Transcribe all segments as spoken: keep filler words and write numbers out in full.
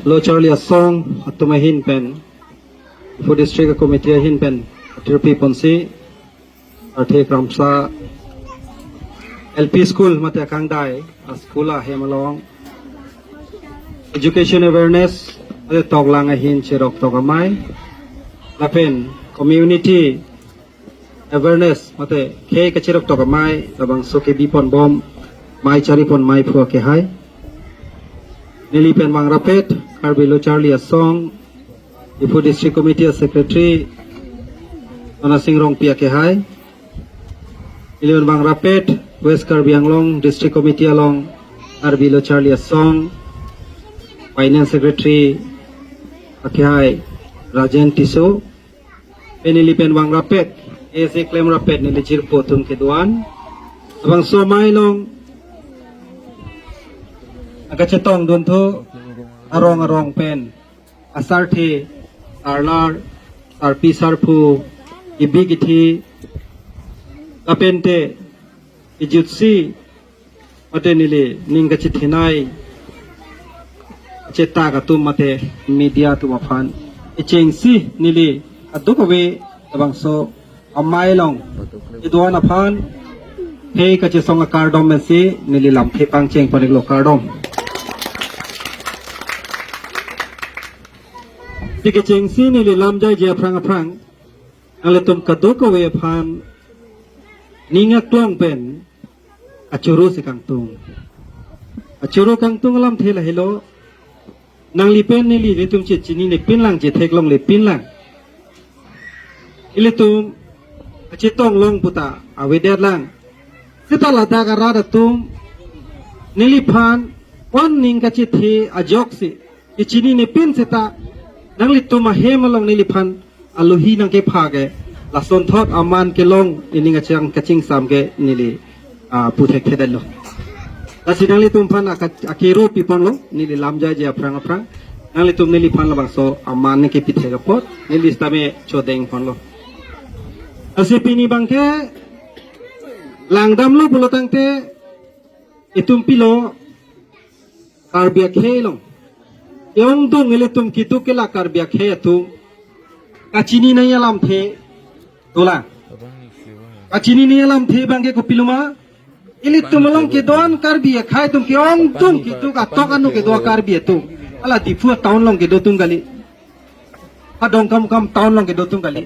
Lo Charli Asong atum ahin pen, Diphu District Committee ahin pen, atirpi ponsi, Arthe Kramsa L P School mate akangdai a school ahem along education awareness mate toklang ahin cherok tok amei lapen community awareness mate khei kacherok tok amei labangso kebi pon bom, mei chari pon mei phu akehai. Neli pen vangrapet Karbi Lo Charli Asong, Diphu District Committee Secretary Nona Sing Rongpi akehai. Neli pen vangrapet West Karbi Anglong District Committee along Karbi Lo Charli Asong Finance Secretary akehai Rajen Tisso. Pen neli pen vangrapet, ese klemrapet neli jirpo atum kedo-an. Labangso amei along akachetong dunthu arong arong pen asarthe, sarlar, sarpi sarpo, kebi kethe, lapente kejutsi mate neli ning kachethenei chetak atum mate media atum aphan kechengsi neli aduk ave labangso amei along kedo-an aphan khei kachesong akardom pensi neli lamthe pangcheng pon-iklo, kardom. Si kechengsi neli lam jaiji aphrang aphrang nanglitum kadokave aphan ning aklong pen achoro si kangtung. Achoro kangtung alamthe lahelo, nangli pen neli ilitum chechinine pinlang, chetheklongle pinlang. Ilitum kachetong long puta avedetlang. Seta ladak arat atum neliphan wan ning kachethe ajoksi kechinine pin seta nanglitum ahem along neliphan alohi nangkepha ke, lasonthot aman kelong ining achang kachingsam ke neli, ah, puthekthedetlo. Lasi nanglitum aphan aka-, akero piponlo, neli lam jaiji aphrang aphrang. Nanglitum neliphan labangso aman nangkepithek apot neli sitame chodeng ponlo. Lasi pini abangke langdamlo pulotangte itum pilo Karbi akhei along ke-ongdung ilitum keduk kelak Karbi akhei atum kachinine alamthe dolang. Kachinine alamthe abangke kopiloma, ilitum along kedo-an Karbi akhei atum ke-ongdung keduk atok anu kedo Karbi atum. Hala Diphu town along kedo atum kali, ha Dongkamukam town along kedo atum kali.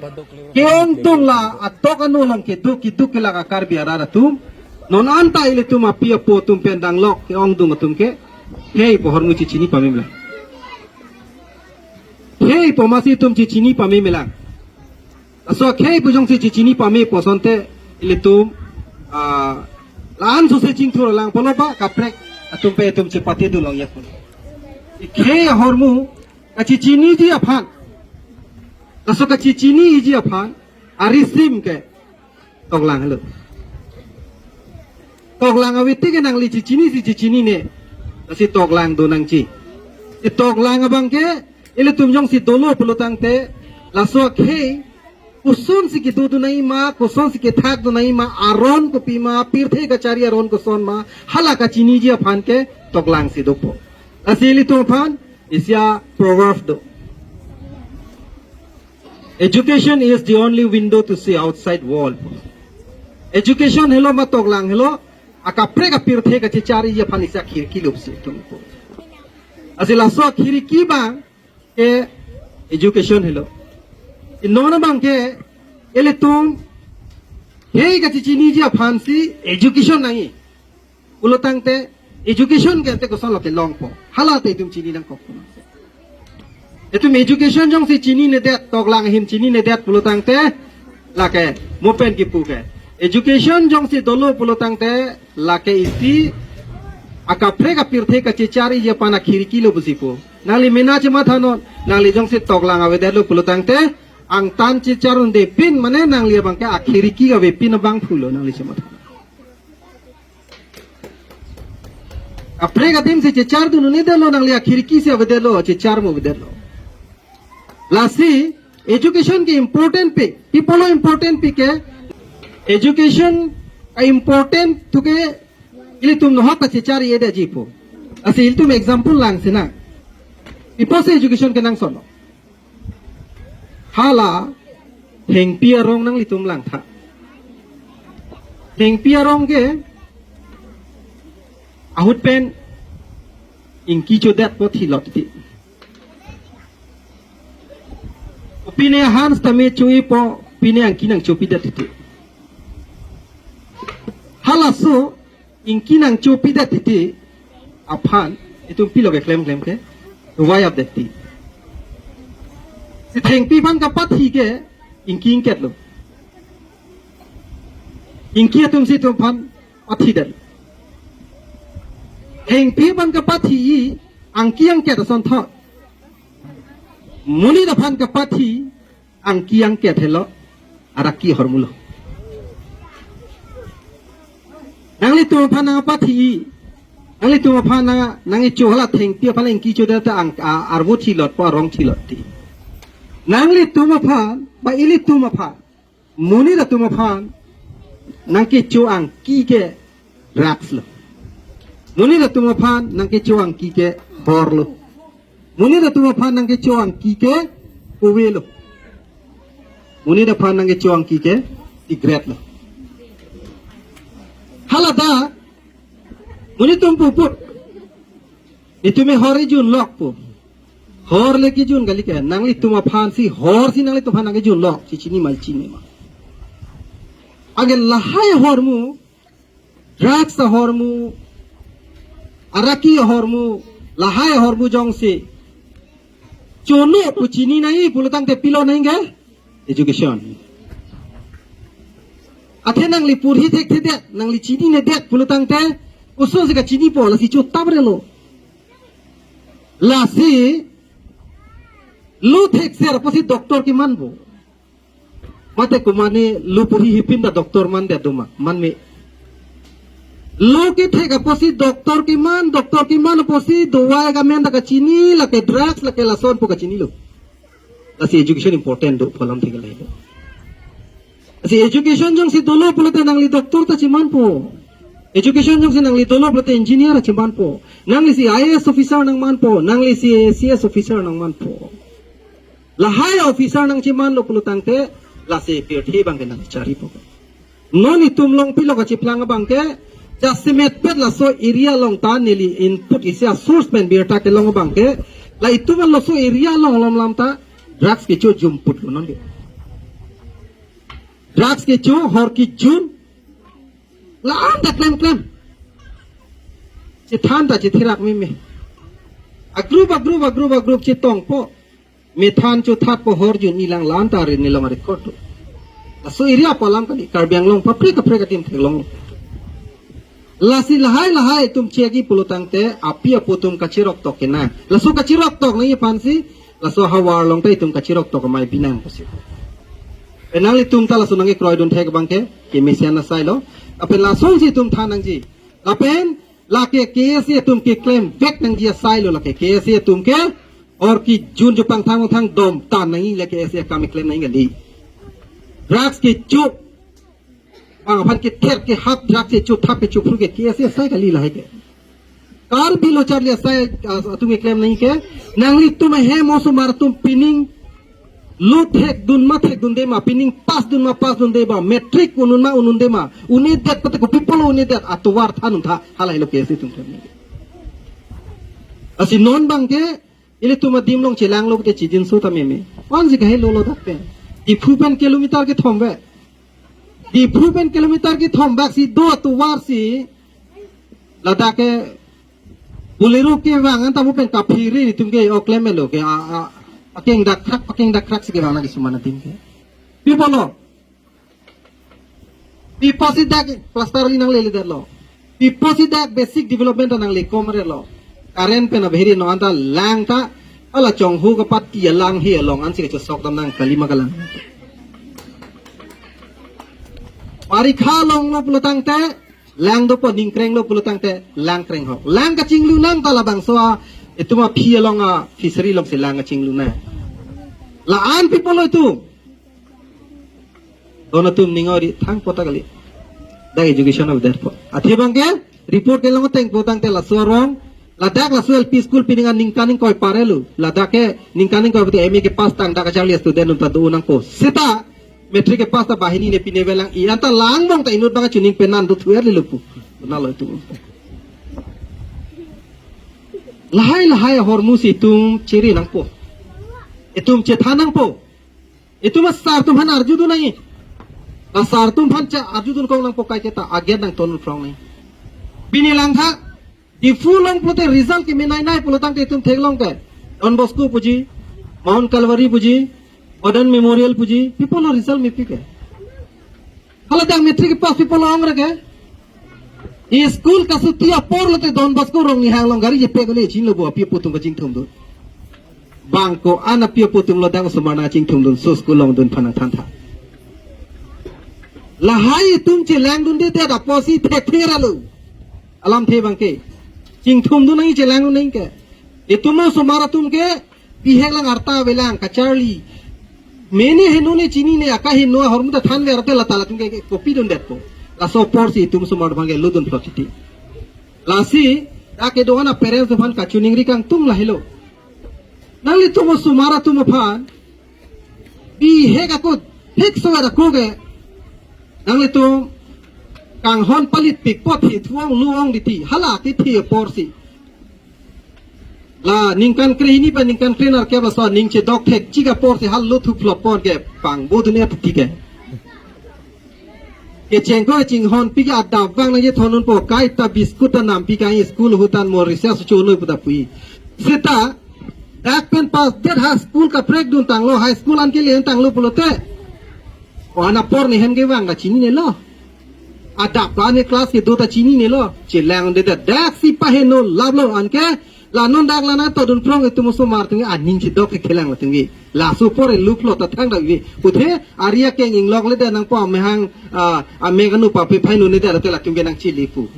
Ke-ongdung la atok anu along kedo keduk kelak a Karbi arat atum, non anta ilitum api apo atum pen danglok ke-ongdung atum ke khei pu ahormu chechini pamemelang. Khei pu amatsi itum chechini pamemelang. Laso khei pu jongsi chechini pamepo asonte ilitum, ah, la-an sose chingthurlang pulo ba kaprek atum pen itum chepatedun longji apot. Khei ahormu kachechiniji aphan, laso kachechiniji aphan arisim ke toklang helo. Toklang ave tik ke nangli chechinisi chechinine, lasi toklang do nangji. Si toklang abangke ilitum jongsi dolo pulotangte laso akhei kosonsi kedodun nangji ma, kosonsi kethakdun nangji ma, aron kopima, pirthe kachari aron koson ma, hala kachiniji aphan ke toklangsi dopo. Lasi ilitum aphan isi a proverb do. Education is the only window to see outside world. Education helo ma toklang helo akaprek apirthe kachecharji aphan isi a khiriki lo pusi itum pu. Lasi laso khiriki abangke education helo. Non abangke ilitum khei kachechiniji aphansi education nangji. Pulotangte education ke ante kosonlo kelongpo, hala te itum chini nangkok. Itum education jongsi chininedet, toklang ahin chininedet pulotangte lake mo pen kipu ke, education jongsi dolo pulotangte lake isi akaprek apirthe kachecharji aphan akhiriki lo pusi pu. Nangli mena chemathanon, nangli jongsi toklang avedetlo pulotangte angtan chechar-unde pin mane nangli abangke akhiriki avepin abangphulo, nangli chematha. Kaprek adim si chechardun un-edetlo, nangli akhiriki si avedetlo, chechar mo avedetlo. Lasi education ke important pe, pi pulo important pe ke, education ke important atum ke ilitum nohok ta chechar-edetji pu. Lasi ilitum example lang sinang. Ipose education kenangsot lo. Hala thengpi arong nanglitum langtha. Thengpi arong ke ahut pen ingki chodet po thilot ti. Pine han sitame cho-ipo, pine angki nangchopidet ti. Halaso ingki nangchopidet ti aphan itum pilo keklem klem ke, why update ti. Si thengpi aphan kapathi ke ingki ingketlo. Ingki atumsi itum aphan pathidet. Thengpi aphan kapathi angki angket asonthot. Monit aphan kapathi angki angket helo, araki ahormu lo. Nanglitum aphan nangpathi, nanglitum aphan nang, nangkecho hala thengpi aphan ingki chodet ta ang, a, arvo thilot po, arong thilot ti. Nanglitum aphan, ba ilitum aphan, monit atum aphan nangkecho angki ke drugs lo. Monit atum aphan nangkecho angki ke hor lo. Monit atum aphan nangkecho angki ke kove lo. Monit aphan nangkecho angki ke cigarette lo. Hala ta monit atum puput. Itum e hor ijun lok po. Hor le kijun kali ke, nanglitum aphansi, horsi nanglitum aphan nangkijun lok, si chini ma, chini ma. Anke lahai ahormu, drugs ahormu, araki ahormu, lahai ahormu jongsi chono pu chini nangji pulo tangte pilo nangji ke? Education. Athe nangli porhi thekthedet, nangli chininedet pulo tangte, kosonsi kachinipo, lasi cho tabre lo. Lasi lo thekser apotsi doctor kemanpo. Mate komatne lo porhi hipin ta doctor mandet doma, man me. Lo kethek apotsi doctor keman, doctor keman apotsi dawai kamen ta kachini, lake drugs, lake lason pu kachinilo. Lasi education important do pu alam thek lahelo. Lasi education jongsi dolo pulote nangli doctor ta chemanpo. Education jongsi nangli dolo pulote engineer chemanpo. Nanglisi I A S officer nangmanpo. Nanglisi A C S officer nangmanpo. Lahai officer nangchemanlo pulo tangte, lasi pirthe abangke nangcharipo. Non itum along pilo kachiplang abangke, jasemet pet laso area along ta neli input isi a-source pen birta kelong abangke, la itum laso area along lom lam ta drugs kecho jumput lo non ke. Drugs kecho, hor kijun, la-an ta klem klem. Chethan ta chetherak meme. A group, a group, a group, a group chetongpo. Methan chothatpo, hor junji lang, la-an ta ri nelong record do. Laso area pu alam kali, Karbi Anglong kaprek kaprek adim theklong. Lasi lahai lahai itum chegi pulo tangte api apo atum kachirok tok kenang. Laso kachirok tok nangji aphansi, laso havar along ta itum kachirok tok amei binang pusi. Pen nanglitum ta laso nangkekroidun thek abangke, kemesen asai lo. Lapen lasonsi itum than nangji. Lapen lake K S A atum keklem vek nangji asai lo, lake K S A atum ke hor kijun chopangthang thang dom tan nangji, lake K S A akam keklem nangji kali. Drugs kecho, bang aphan kether kehap drugs kecho, thap kecho phru ke K S A asai kali lahai ke. Karbi lo charli asai, ah, atum keklem nangji ke, nanglitum ahem osomar atum pining lo thekdun ma thekdunde ma, pining pass dun ma pass dunde ma, matric un-un ma un-unde ma, un-edet pute kopi pulo un-edet, atovar than un tha, halahelo K S A atum klem nangji. Lasi non abangke, ilitum adim along chelanglo pute chijinso ta meme. Ansi kahelo lo dak pen. Diphu pen kilometer kethom vek. Diphu pen kilometer kethom vek si do atovar si. Ladak ke Bolero kevang an ta mo pen kaphere itum ke oklem lo ke a, a, akeng dak khak, akeng dak khak si kevang nangji suman adim ke. Pi pulo. Pi pusi dak plaster li nanglele det lo. Pi pusi dak basic development ta nangle kom re lo. Current pen abahiri non anta lang ta hala chonghu kapati alang hi along ansi kachosok dam nang kali ma kalang. Parikha longlo pulo tangte lang dopo, ningkrenglo pulo tangte lang kreng ho. Lang kachinglu nang ta labangso a, itum aphi along a, fishery alongsi lang kachinglu nang. La-an pi pulo itum. Don atum ning ori thangpo ta kali. Dak education avedet po. Athe abangke report kelong ateng po tangte laso arong Ladak laso L P school pini aningkan ingkoi parelo. Ladak ke ningkan ingkoi pute M A kepass tang dak kacharli student atum ta do nangpo. Seta matric kepass ta banghini ne pine avelang, i anta lang bong ta inut abang chuning penan do thuer lilo pu. Nalo itum. Lahai lahai ahormu si itum chiri nangpo. Itum chethan nangpo. Itum asar atum aphan arjudun nangji. Asar atum aphan cha arjudun kong nangpo, kaike ta agen nangtondun phrong nangji. Pini langtha, Diphu along pulote result kemenei nei pulo tangte itum theklong ke. Don Bosco puji, Mount Calvary puji, Modern Memorial puji, pi apotlo result mepik ke. Hala dak matric pass pi apotlo ong re ke. I school kasuti apor lote Don Bosco Rongnihang along gari jepek le chinilo bo api apo atum kachingthumdun. Bang ko-an api apo atum lo dak osomar nangchingthumdun, so school longdun aphan nangthantha. Lahai itum chelangdundedet apotsi thekthe ra lo. Alamthe abangke. Chingthumdun nangji, chelangdun nangji ke. Itum osomar atum ke bihek lang arta avelang kacharli. Mene heno ne chinine, akaheno ahormu ta thanver te lata latum ke kopidundetpo. Laso aporsi itum osomar abangke lutdun phlot titi. Lasi, dak kedo-an a-parents aphan kachiningri kangtung lahelo. Nanglitum osomar atum aphan bihek ako, hek sover ako ke. Nanglitum kanghon palit pik apot hi thu-ong lu-ong titi. Hala titi aporsi. La ningkan krehini pen ningkan krenerkep laso aning chedok thekchik aporsi hal lo thu phlot pon ke pangbodun-et titi ke. Kecheng ko chinghon pik adap vang nangji thonunpo, kaita biscuit ta nam pik, kai school ahut an mo recess chonoi pu ta pu-i. Seta dak pen pass det ha school kaprekdun tanglo, high school an kele tanglo pulote. O ana apor ne hem kevang ta chininelo. Adap la ne class kedo ta chininelo. Chelangdundedet, daksi paheno laplo anke. La non dak la nangtodun phrong itum osomar atum ke aning chedok ke kelang latum ke. Laso apor e lu phlot ta thangdak ave. Puthe ari akeng inglokledet nangpo, amahang, ah, amek anu pape phainu nedet te latum ke nangchili pu.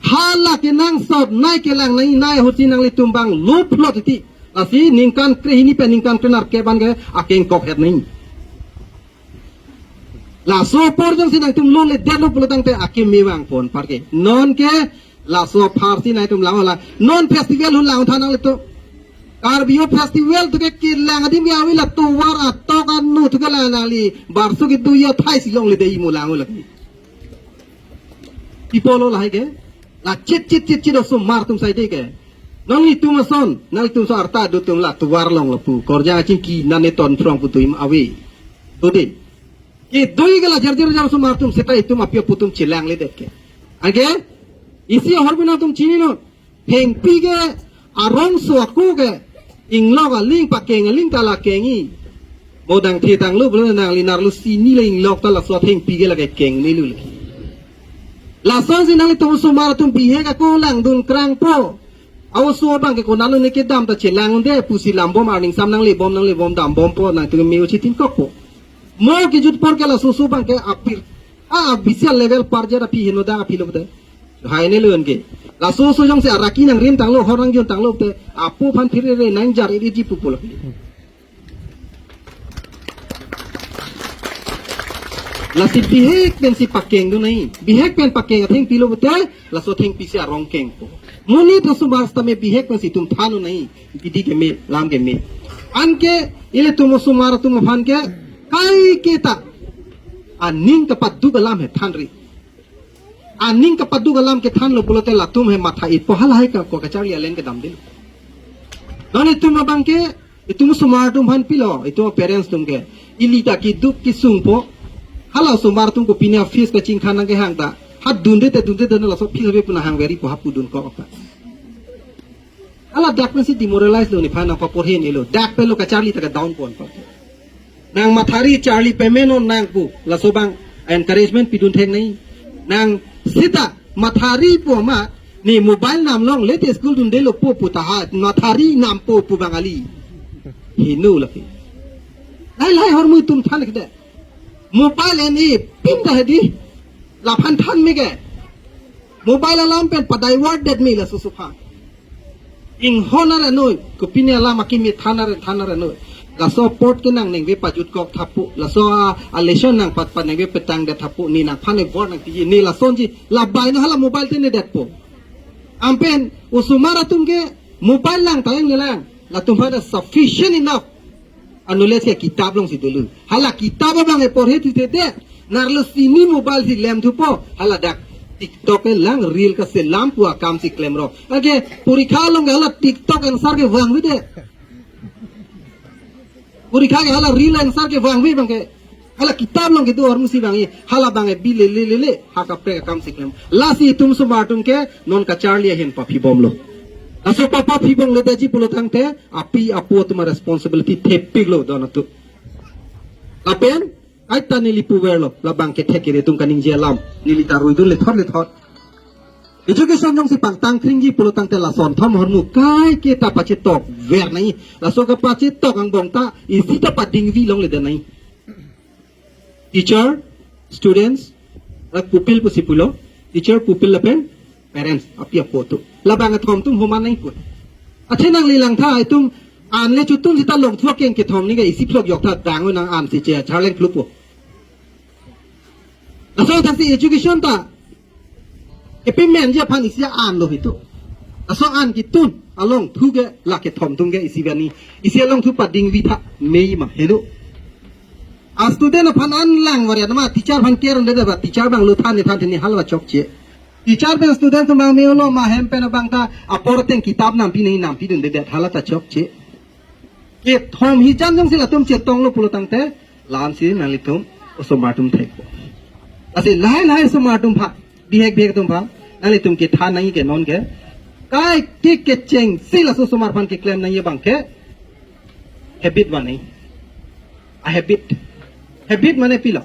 Hala kenangsot nei kelang nei nei ahutsi nanglitum abang lu phlot titi. Lasi ningkan krehini pen ningkan krenerkep an ke akeng kokhet nangji. Laso apor jongsi nangtum longledetlo pulo tangte akeme vangpo anparke. Non ke laso apharsi nangtum lang lang. Non festival ahut langtha nanglitum. Karbi Anglong festival atum ke kelang adim ke ave, la tovar atok anu atum ke lang nangli. Barso ke dui athai si longledetji mo lang lagi. Pi apotlo lahai ke. La chit chit chit chit osomar atum saide ke. Nanglitum ason, nanglitum ason arta do atum la tovar along lapu. Korjang achingki nane ton phrong pu atum ave. Dode. Kedoi ke la jar jar jar osomar atum, seta itum api apo atum chelangledet ke. Anke, isi ahormu nangtum chininon. Thengpi ke arongso ako ke inglok aling pakeng aling ta la kengji. Mo dangthe tanglo pulo nangli nerlo sini le inglok ta laso thengpi ke lake kengnelo lake. Lasonsi nanglitum osomar atum bihek ako langdun krangpo. Oso abangke konatlo ne kedam ta chelangdunde pusi lambom, arni angsam nanglebom nanglebom dambompo, nangtum me-o chitinkokpo. Mo kejut apor ke laso oso abangke apir. A, a-bisi a-level parjat aphi heno dang aphi lo pute. Hainelo anke. Laso oso jongsi araki nangrim tanglo, hor nangjun tanglo pute, apo aphan phirre nangjar-i-ji pupo lo. Lasi bihek pensi pakengdun nangji. Bihek pen pakeng athengpi lo pute, laso thengpisi arong kengpo. Monit osomar sitame bihek pensi itum thandun nangji. Bidi keme, lam keme. Anke ilitum osomar atum aphan ke kaiketa aning kapaduk alam he thanri. Aning kapaduk alam kethanlo pulote latum he matha-itpo, halahai ka ko kacharli alen kedamde. Non itum abangke, itum osomar atum aphan pilo, itum parents atum ke. Ili ta keduk kesungpo. Hala osomar atum kopine a-fees kachingkhan nangkehang ta. Ha dunde te dunde te laso fees ave pu nang hangveripo, ha pudun ko apa. Hala dak pensi demoralize lo, nephan nangpaporhe-nelo. Dak pen lo kacharli ta ka-down pon pa. Nang mathari charli pamenon nang pu. Laso abang encouragement pidun thek nangji. Nang seta matharipo ma, ne mobile nam longle te school dundelo po pu ta ha. Mathari nampo pu Bangali. Heno lake. Lahai lahai ahormu itum than kede. Mobile en-e pin ta hedi. Laphan than me ke. Mobile alam pen pa-divert det me laso oso aphan. Inghon arenoi, kopine alam akimi than aren, than arenoi. Laso apot ke nang nengve pajutkok thapo. Laso a, a-lesson nang pat, pat nengve petangdet thapo. Ne nangphan e bor nangtiji. Ne lasonji, la bai no hala mobile te nedetpo. Anpen osomar atum ke mobile lang tayang nelang. Latum pada sufficient enough a knowledge ke kitab alongsi dolo. Hala kitab abang e porhe thuthe de. Narlo sini mobile si lem thupo. Hala dak TikTok e lang, reel kaselam pu akam si klemlo. Ake porikha along ke hala TikTok answer ke vangve de. Porikha ke hala reel answer ke vangve abang ke. Hala kitab along kedo ahormu si vangve. Hala abang e bi lele lele. Ha kaprek akam si klem. Lasi itum osomar atum ke non kacharli ahin paphibomlo. Laso pa paphibomledetji pulo tangte api apo atum a responsibility thepiklo don atum. Lapen kaita neli puverlo, labang kethek kere atum kaningje alam. Neli ta ruidun lethot lethot. Education jongsi pangtang kringji pulo tangte lason thom ahormu kaiketa pachetokver nangji. Laso kapachetok angbong ta isi ta padingvi longledet nangji. Teacher, students, rak pupil pusi pulo. Teacher, pupil lapen parents, api apo atum. Labang kethom atum homan nangji pu. Athe nangli langtha itum an le chotun sita longthu akeng kethom ningke isi phlok joktha dang nang an si che charleng phlupo. Laso thaksi education ta kepemenji aphan isi an lo hitu. Laso an kitun alongthu ke la kethom atum ke isi vani. Isi alongthu padingvi tha mei ma helo. A student aphan an lang variat ma teacher aphan care un'edet ba teacher abang lo than ne than theni hala chokche. Teacher pen student atum abang me-olo ma hem pen abang ta apor ateng kitab nampi nangji nampi dundedet hala ta chokche. Kethom hijan jongsi latum chetonglo pulo tangte la-ansi nanglitum osomar atum thekpo. Lasi lahai lahai osomar atum aphan, bihek bihek atum aphan nanglitum kethan nangji ke non ke kaiketa kechengsi laso osomar aphan keklem nangji abang ke habit vani. A habit. Habit mane pilo?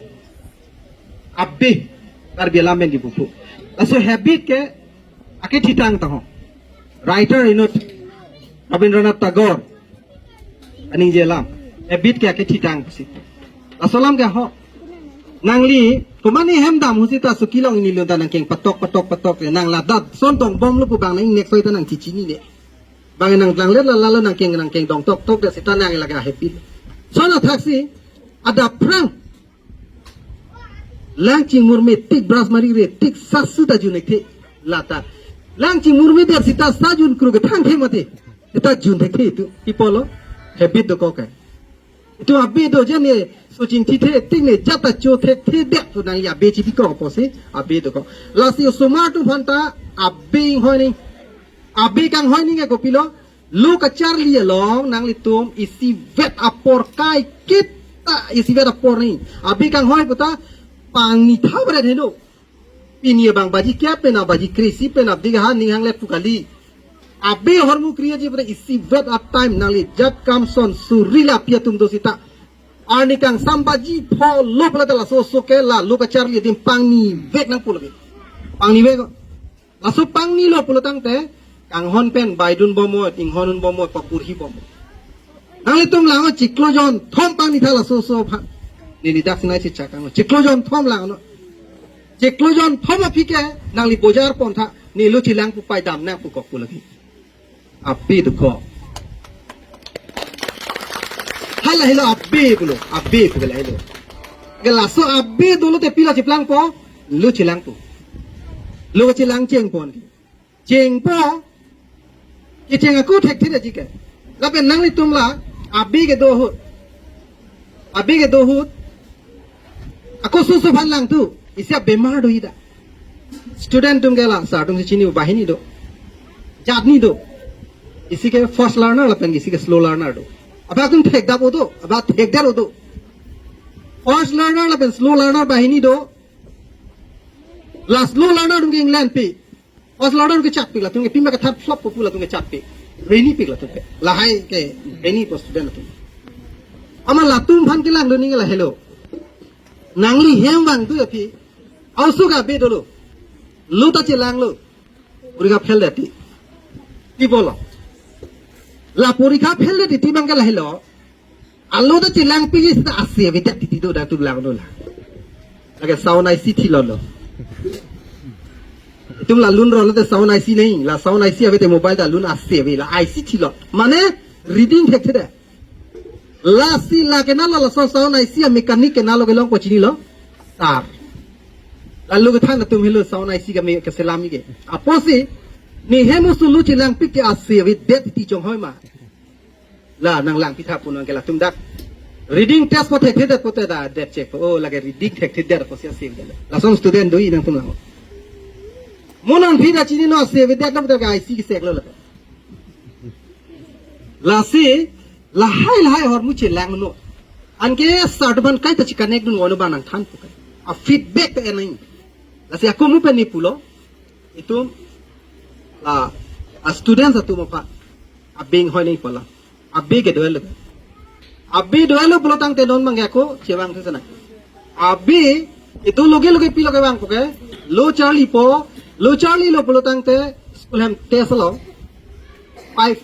Abe, Karbi alam pen dibupu. Laso habit ke akethitang ta ho. Writer inut Rabindranath Tagore aningje alam. Habit ke akethitang pusi. Laso alam ke ho. Nangli komatne hem dam ahut sita suki long ini lun ta nangkeng patok patok patok le nang ladak son tongbomlo pu abang nang next soi ta nang chichinine. Abang nang langlet la lalo nangkeng nangkeng dongtok tok de sita nang lake habit. Lason athaksi adap phrang lang chingmurme tik brush marire tik sasu ta jun thekthe lata. Lang chingmurmedet sita sa jun kru kethang the mati. Sita jun thekthe itum. Pi apotlo? Habit dokok ke. Itum abe do je ne so chingthithe tik ne jat ta cho thekthe det pu nangli abe chipikok apotsi abe dokok. Lasi osomar atum aphan ta abe inghoi nangji. Abe kanghoi nangji ke kopilo? Lo kacharli along nanglitum isivet apor kaiketa isivet apor nangji. Abe kanghoi puta pangni tha bret heno. Pini abang baji kep pen a baji kre-isi pen abdi kahan ning hanglet pu kali. Abe ahormu kreji puta isivet a time nangli jat kam son suri la api atum do sita. Arni kangsam baji pho lo pula ta laso so ke la lo kacharli adim pangni vek nangpo lagi. Pangni vek. Laso pangnilo pulo tangte kanghon pen baidun bomoi, inghon un bomoi, pakurhi bomoi. Nanglitum lang-o chiklo jonthom pangni tha laso so aphan. Neli dak sinai si chakang. Chiklo jonthom lang-o. Chiklo jonthom aphi ke nangli bojar pon tha. Ne lo chelang pu paidam nang pu kok pu lagi. Abe dokok. Hala helo abe pulo. Abe pu ke la helo. Ke laso abe dolo te pilo chiplangpo. Lo chelangpo. Lo chelang chengpon ke. Chengpo. Kecheng ako thekthe ji ke. Lapen nanglitum la abe kedo ahut. Abe kedo ahut. Ako susu aphan langthu. Isi abemar do ida. Student atum ke la sir atum si chini banghini do. Jat ni do. Isi ke fast learner lapen isi ke slow learner do. Abang atum thekdap o do. Abang thekdet o do. Fast learner lapen slow learner banghini do. La slow learner atum ke England pi. Fast learner ke chatpik latum ke pima kethan flop pu latum ke chatpik. Reni pik latum ke. Lahai ke reni po student atum. Amat latum aphan kelang do ning la helo. Nangli hem vangthu aphi. Aoso ke abe dolo. Lo ta chelanglo. Porikha fail det ti. Ti bolo. La porikha fail det ti abang ke la helo. Alo ta chelangpi sita ase avedet titi do da tu lang do la. Lake sound I C thilotlo. Itum la lun rolo te sound I C nangji. La sound I C ave te mobile ta lun ase ave la I C thilot. Mane reading thekthedet. Lasi la kenalo laso sound I C a mechanic kenalo kelongpo chinilo. Sir. Lalu kethan atum helo sound I C kami keselam ke. Apotsi Ne hem oso lo chelangpik ke ase avedet ti chonghoi ma. La nang langpik tha pu nang ke latum dak. Reading test po thekthedet pote da det chek po. Oh, lake reading thekthedet posi ase avedet. Lason student do-i nangtum lang. Mo non phi da chinilo ase avedet lo pote ka isi kesek lo la. Lasi, lahai lahai ahormu chelangno. Anke sar atum aphan kaita che-connect dun ngono bang nangthan pu kai. A feedback ta enai. Lasi ako mo pen ne pulo. Itum la a students atum aphan. Abeng hoi nangji pu la. Abe ke do-et lo. Abe do-et lo pulo tangte non bang ke ako chevang thu sana. Abe itum loge loge pilo kevang pu ke. Lo charlipo, lo charlilo pulo tangte school hem test lo. Five.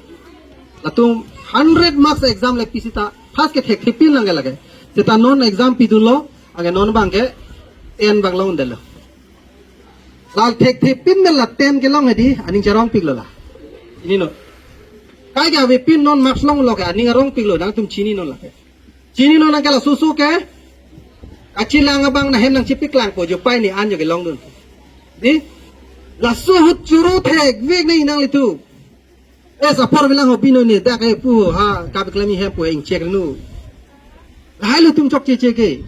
Latum hundred marks exam le pi seta. First ke thekthepin lang ke lake. Seta non exam pidunlo, anke non bang ke ten bang long detlo. La thekthepin me la ten kelong hedi, aning charongpiklo la. Chinilo. Kai ke avepin non marks longlo ke, aning arongpiklo, nangtum chinilo lake. Chinilo nang ke laso oso ke. Kachelang abang na hem nangchepaklangpo, jo pai ne an jo kelongdun. Di? Laso ahut choro thekvek ne nanglitum. Eh, sapor bilang ho pino ne, dak eh pu ha, kapiklami hem pu eh ingchek nu. Lahai lo itum chokche che ke.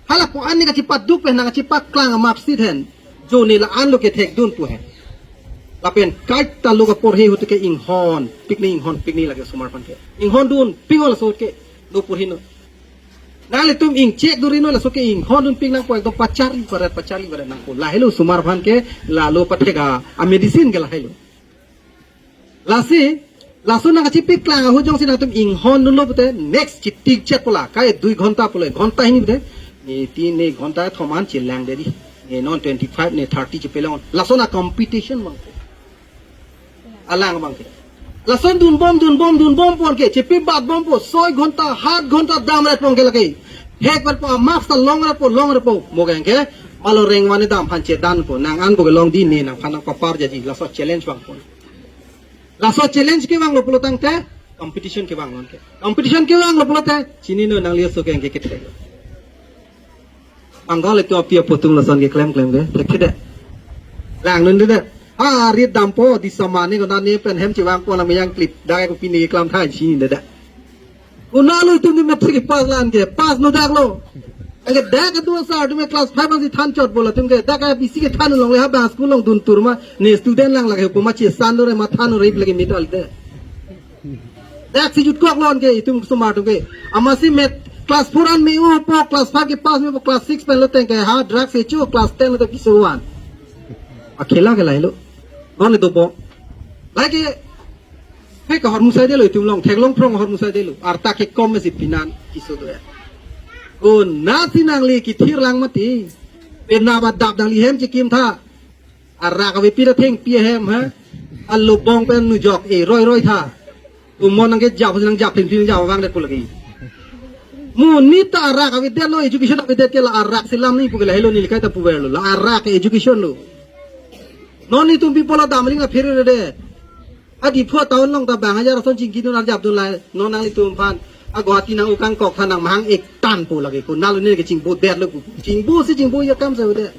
Hala ko-an ne kachepaduk pen nangchepaklang a marksheet hen. Jo ne la-an lo kethekdun pu hen. Lapen kaita lo kaporhe ahut ke inghonpik ne, inghonpik ne lake osomar aphan ke. Inghondunpik o laso ahut ke. Lo porheno. Nanglitum ingchek duri no laso ke inghondunpik nangpo, ekdom pacharli paret, pacharli paret nangpo. Lahai lo osomar aphan ke, lalo pathek a, a medicine ke lahai lo. Lasi, laso nangkachepaklang ahut jongsi nangtum inghondunlo pute, next chitik chet pu la, kai dui ghonta pulo, ghonta hini pute, ne tin ne ghonta thom an chelang detji. Ne non twenty-five ne thirty chepelong. Laso na competition bang. Alang bang ke. Lason dunbom, dunbom, dunbom pon ke, chepabat bompo, soi ghonta, hat ghonta damret pon ke lake. Hek bat po, a marks ta longret po, longret po, mo ke ke, malo rank one dam aphan chedanpo, nang an bo ke longdi ne, nangphan nangpapar jaji, laso challenge bang pon. Laso challenge kevanglo pulo tangte, competition kevanglo ke. Competition kevanglo pulote, chinilo nangli oso ke ke kethek. Angal itu api apo atum lason ke klem klem ke, thekthedet. Langdundedet. Ah, rit dampo, di samane ko nane pen hem chevangpo na meyang klip. Dak ko pini klam than chinilo dak. Konatlo itum ne matric pass lang ke, pass lo dak lo. Anke dak kedua sar atum ke class five ansi than chot bola atum ke, dak ke bisi kethan longle ha bang school along dun tur ma, ne student lang lake pu ma chesan lo re ma than lo re lake medal de. Dak si jutkok lon ke itum osomar atum ke. Amatsi met class four an me-o po, class five ke pass me-o po, class six pen lo teng ke ha drugs echo, class ten lo teng piso wan. Akhela ke lahelo. Non ne dobom. Lake Hei, kahormu saidetlo itum along, theklong phrong kahormu saidetlo. Arta ke kom si pinan kiso do ya. Konatsi nangli kithir lang mati. Penap adap nangli hem chikim tha. Arak ave pira thengpi ahem ha. Alubong pen nujok e roi roi tha. Umon nang kejap, nang jap thengpi nang jap vangdet pu lake. Monit ta arak avedetlo, education avedet ke la arak si lam ne pu ke lahelo, neli kaita puverlo. La arak education lo. Non itum people adamring aphere de. Adiphu town along ta bang hajar ason chingkidun arjapdun lai, non nanglitum aphan. A Guwahati nang-o kangkok tha nang mahang ek tan pu lake, konatlo ne ke chingbodet lo pu. Chingbo si chingbo ya kam sa de.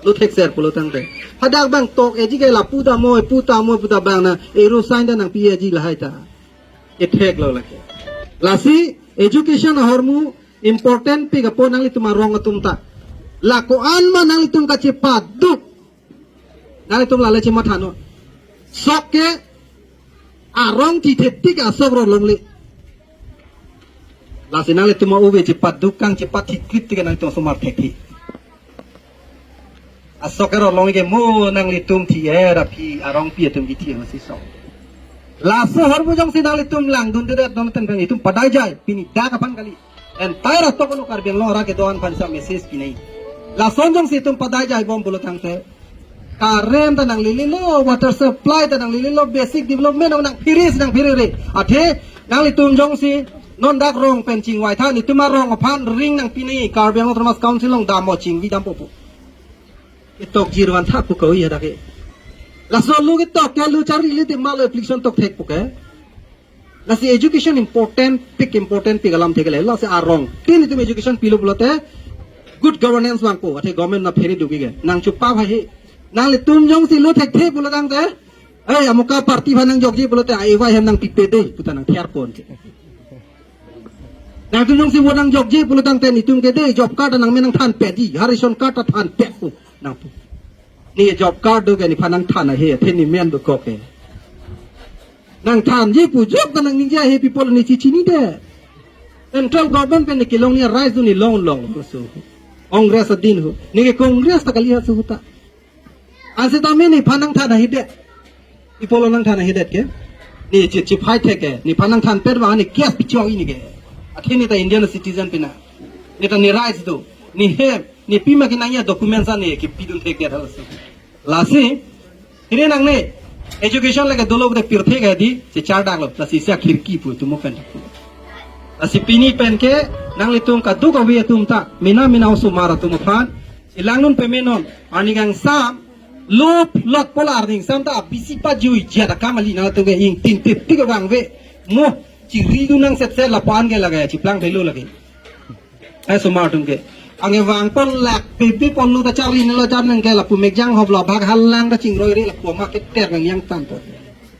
Lo thekser pulo tangte. Hadak bang tok eji ke lapu ta mo, pu ta mo, pu ta bang na, ero sign ta nangpi eji lahai ta. Kethek lo lake. Lasi education ahormu important pik apot nanglitum arong atum ta. La ko-an ma nanglitum kachepaduk. Nanglitum lale chematha non. Sok ke arong ti thekthe ke asok ro longle. Lasi nanglitum ove chepaduk kang chepathi krip ti ke nanglitum osomar thekthe. Asok ke ro longle ke mo nanglitum thi er aphi arongpi atum kithi ho si sok. Laso ahormu jongsi nanglitum langdundedet non ten pen itum padaijai pini dak aphan kali. Entire atok ano Karbi Anglong arat kedo-an aphan sa message pinai. Lason jongsi itum padaijai bom pulo tangte. Current ta nanglelelo, water supply ta nanglelelo, basic development nangphere si nangpherere. Athe nanglitum jongsi non dak rong pen chingvai tha, netum arong aphan ring nangpinai, Karbi Anglong Autonomous Council along dampo, chingvi dampo pu. Ketok jirwan tha pu koi hadak ke. Laso lo ketok ke lo charli le te malo application tok thek pu ke. Lasi education important, pik important pik alam thek le. Lasi arong tin itum education pilo pulote good governance vangpo, athe government nangphere dukji ke. Nangchupap hai he. Nanglitum jongsi lo thekthe pulo tangte. Hei, amuka party aphan nangjokji pulote A Y hem nangpipe dei puta nangthiar ponche. Nangtum jongsi vote nangjokji pulotangte netum ke dei job card nangmen nangthanpetji, ha ration card ta thanpet pu nangpu. Ne job card do ke nephan nangthan ahe, athe nemen dokok ke. Nangthanji pu jok ta nangningje ahe people ne chechinide. Central government pen ne kelong ne rights do ne longlong. So, Congress adin ho. Ne ke Congress ta kali ha suhuta. Ansetame nephan nangthan ahidet. Ipolo nangthan ahidet ke. Ne chi chiphai thek ke. Nephan nangthanpet abang ne case pichok ini ke. Athe ne ta Indian citizen pina. Ne ta ne rights do. Ne hem. Ne pima ke nangji a-documents an ne kipidun thekdet halaso. Lasi. Hini nangne. Education lake dolo bude pirthe ke di. Chechardaklo. Lasi isi akhirki pu atum open. Lasi pini pen ke nanglitum kadokave atum ta. Mena mena osomar atum aphan. Ilang nun pemenon, arni kangsam, lo lot pola arni kangsam ta abisi pajui jat akam ali nangtum ke ingtingtip tik vangve, mo, chiri dun nang set set lapu-an ke lake, chiplang thelo lake. Ai osomar atum ke. Anke vang pon lak, pepe pon lo ta chari nelo jat nang ke lapu mekjang hop lo, bhag halang ta chingroi re lapu ma ke ter nang yang tan to.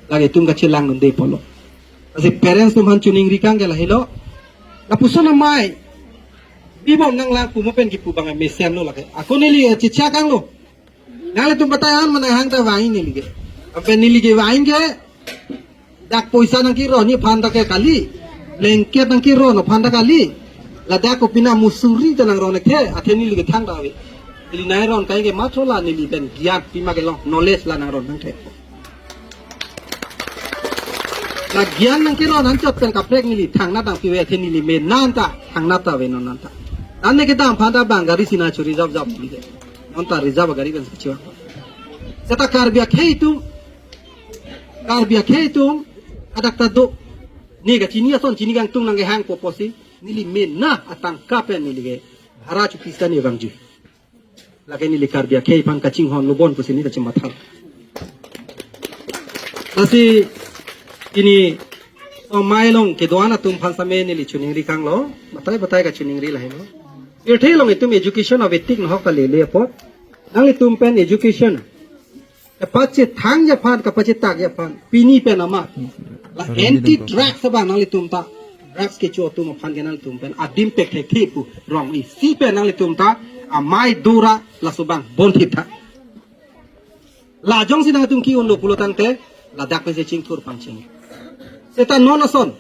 Lake atum kachelang nunde polo. Lasi parents atum aphan choningri kang ke lahelo. Lapuson amei. Bibom nanglang pu mo pen kipu abang mesen lo lake. Ako neli, eh, chicha kang lo. Nanglitum batai an manang hang ta vang neli ke. Apen neli ke vang ke. Dak poisa nangkeron nephan ta ke kali. Blanket nangkeron aphan ta kali. Ladak kopina musuri ta nangron ke. Athe neli ke thang ta ave. Neli nangron kai ke machola neli pen gyan pima kelong knowledge la nangron nangthe. La gyan nangkeron anchot pen kaprek neli thangnat nangpive athe neli me nanta thangnat ta ave non nanta. An ne kedam aphan ta bang gari sina chori jap jap neli ke. Non ta reserve gari pen sachiwa. Seta Karbi akhei atum. Karbi akhei atum. Adak ta do. Ne kachini ason chini kangtung nangkehang po pusi. Neli mena atangka pen neli ke. Bhara chupisa ne vangji. Lake neli Karbi akhei aphan kachinghon lobon pusi ne kachimathal. Lasi ini amei along kedo-an atum aphan same neli choningri kang lo. Batai batai kachoningri lahelo. Pirthe along itum education avetik nahok kalele apot. Nanglitum pen education. Kapachethangji aphan, kapachethakji aphan. Pini pen amat. La anti drugs abang nanglitum ta. Drugs kecho atum aphan ke nanglitum pen. Adim pek thekthe pu. Rong isi pen nanglitum ta. Amei dora laso abang bonthip tha. La jongsi nangtum ke-unlo pulotangte. Ladak pensi chingthur pangcheng. Seta non ason.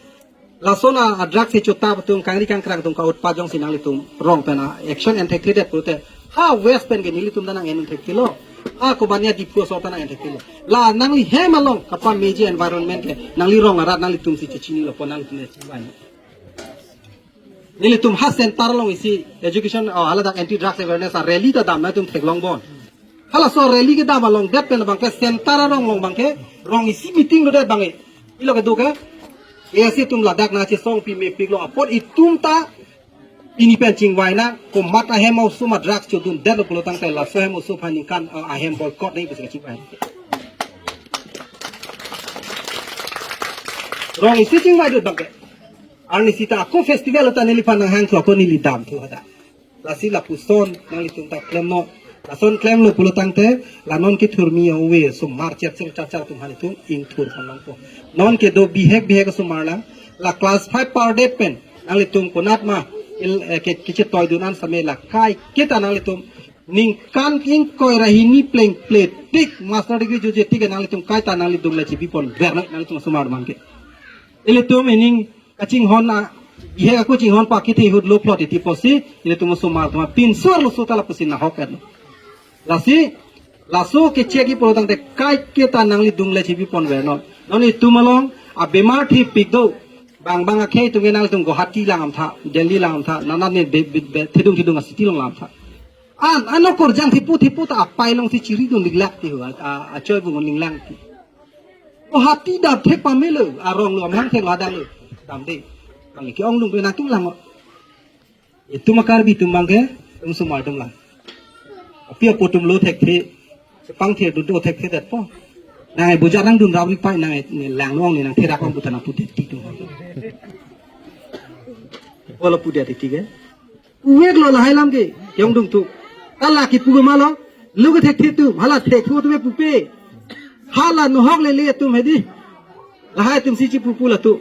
Lason a, a drugs kecho ta atum kangri kangkrang atum ka-utpat jongsi nanglitum rong pen a action en thekthedet pulote. Ha West pen ke nelitum ta nang-en thekthelo. Ha Kobania Diphu aso ta nang-en thekthelo. La nangli hem along kapameji environment ke nangli rong arat nanglitum si chechinilo pu nanglitum chingvai. Nelitum ha center along isi education, oh, haladak anti drugs awareness a rally ta dam nangtum theklong bon. Halaso rally kedam along det pen abang ke center arong along abang ke rong isi meeting lodet abang ke. Ilo kedo ke. Isi atum ladak nangchesong pi mepiklo apot itum ta pini pen chingvai nang komat ahem osomar drugs chodundetlo pulotangte laso ahem oso aphan ningkan, eh, ahem boycott nangji pusi kachingvai. Rong isi chingvai dut abang ke. Arni sita ako festival ta neliphan nanghangthu ako neli damthu hadak. Lasi lapuson nanglitum ta klemnon. Lason klemlo pulotangte, la non kethurmi ove osomar chercher charchar atum aphan itum ingthur pon longpo. Non kedo bihek bihek osomar lang, la class five pardet pen, nanglitum konat ma, il, eh, ke, kechetoidun an same la kaiketa nanglitum, ningkan ingkoi ra hini plengple tik, master degree joje tik nanglitum kaita nangli dungle chibi ponver noi nanglitum osomar abang ke. Ilitum ining kachinghon na, ihe ako chinghon pa kithi hut lo plot iti pusi, ilitum osomar atum aphan pinsur lo sota lapusi nahok et lo. Lasi, laso kechekji pulotangte kaiketa nangli dungle chibi ponver non. Non itum along, abemar thipik do, bang bang akhei atum ke nanglitum Guwahati lang amtha, Delhi lang amtha, nana ne be, be, be, thedung thedung a city along lang amtha. An, ano korjang thipu thipu ta apai alongsi chiri dun linglak ti ho, a, a, achoi bungun linglang ti. Guwahati dam thek pamelo, arong lo, amhang thek lo, adang lo. Damde. Kami ke-ong lung pe nangtum lang. Itum a Karbi atum abang ke, itum osomar atum lang. Api apo atum lo thekthe, sepang the do do thekthedet po. Nang bojar nangdun rap ripai nang ne lang nong ne nangtherak ong buta nangpudet ti atum. Wala pudet ti ke. Uwek lo lahai alam ke, yong dung tu. Tala kipu ke malo, lo ke thekthe atum, hala thekthu atum pupe. Hala nohok lele atum hedi. Lahai atum si chipupu latu.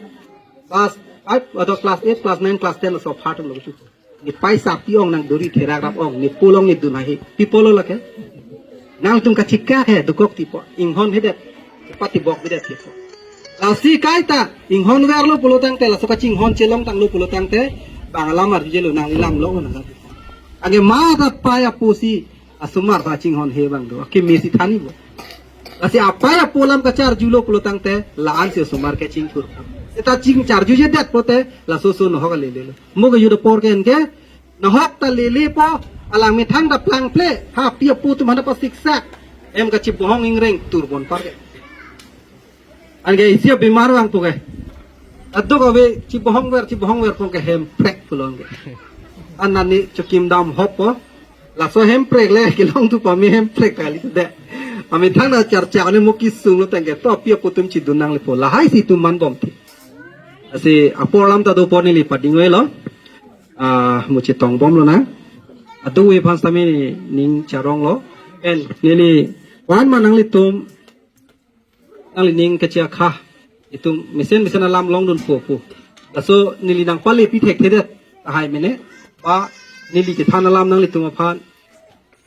Class five atau class eight, class nine, class ten laso apar atum lo tu. Ne paisa pi-ong nang duri therak rap-ong, ne polong ne dun hai. Pi polo lake. Nangtum kachikak he, dokok tipo. Inghon hedet. Pati bok bidet tipo. Lasi kaita, inghon verlo pulo tangte, laso kachinghon chelongtanglo pulo tangte, bang alam arjelo nangli lam long nang. Anke ma ta pai apo si, asomar ta chinghon he abang do. Akimi si than-i bo. Lasi apai apo alam kacharjulo pulo tangte, la-an si asomar ke chingthur. Seta chingcharjujedet pote, laso ason nohok lele lo. Mo ke yudo apor ke anke, nohok ta lele po, alang methang ta plangple, ha pi apo atum hana pasiksak. Hem kachibohong ingreng turbon apar ke. Anke isi abimar vangpo ke. Aduk ave chibohong ver, chibohong ver pon ke hemprek pulo anke. Anani chokim dam hop po. Laso hemprek le kelong tu pame hemprek kali de. Amethang ta charcha ne mo kisung lo tangke to pi apo atum chidun nang lepo. Lahai si atum man bom ti. Lasi apor alam ta do apor neli pading-oi lo. Ah, mo chetong bom lonang. Aduk ave aphan sitame ning charong lo. En neli wan ma nanglitum nangli ning kachia kha. Itum mesen mesen alam longdunpo pu. Laso neli nangpale pi thekthedet tahai mene. Ba neli kethan alam nanglitum aphan,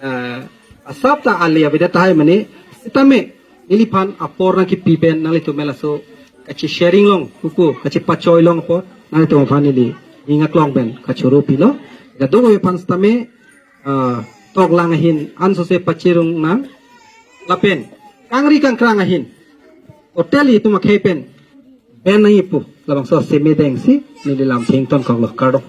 eh, asap ta ale avedet tahai mene. Sitame neliphan apor nangkipi pen nanglitum me laso kachi sharing long pupu, kachipachoi long apor nanglitum aphan neli ning aklong pen kachoro pilo. Aduk ave aphan sitame, ah, toklang ahin ansose pachirung nang lapen kangri kangkrang ahin hotel itum akhei pen ben nang ipu labangso seme deng si neli lam thengton koklo, kardom.